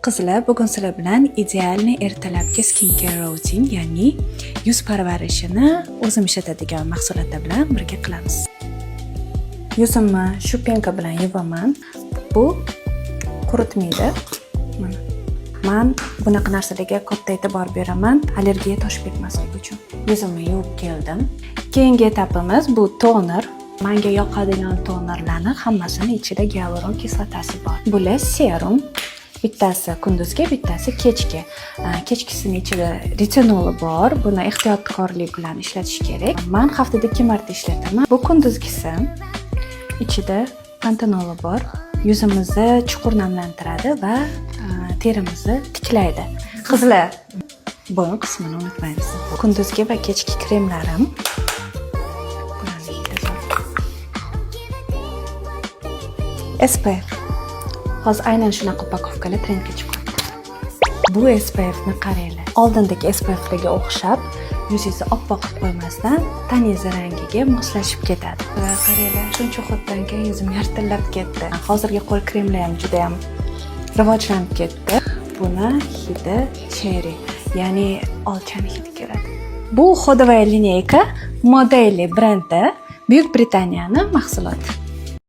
Qizlar, bugun sizlar bilan идеальный ertalabki skincare routine, ya'ni yuz parvarishini o'zim ishlatadigan mahsulotlar bilan birga qilamiz. Yuzimni shu пенка bilan yuvaman. Bu quritmaydi. Mana. Man bunaqa narsalarga katta e'tibor beraman, allergiya toshib ketmasligi uchun. Yuzimni yuvib keldim. Keyingi etapimiz bu toner. Menga yoqadigan tonerlarni hammasini ichida gialuron kislotasi bor. Bular serum. Bittasi kunduzgi, bittasi kechki. Kechkisini ichida retinoli bor. Buni ehtiyotkorlik bilan ishlatish kerak. Man haftada ikki marta ishlataman. Bu kunduzgisi, ichida pantenoli bor. Yuzimizni chuqur namlantiradi va terimizni tiklaydi. Qizlar, bo'yin qismini unutmaymiz. Kunduzgi va kechki kremlarim. Bularni hidi zo'r. SPF. Hozir aynan shunaqa упаковка lar trendga chiqyapti. Bu SPFni qaranglar. Oldindagi SPFlarga o'xshab yuzingizni oppoq qilib qo'ymasdan, taningizni rangiga moslashib ketadi. Va qaranglar, shuncha уход dan keyin yuzim yartillab ketdi. Hozirgi qo'l kremlar ham juda ham rivojlanib ketdi. Buni hidi cherry, ya'ni olchani hidi keladi. Bu уходовая линейка Modeli brendi, Buyuk Britaniyani mahsuloti.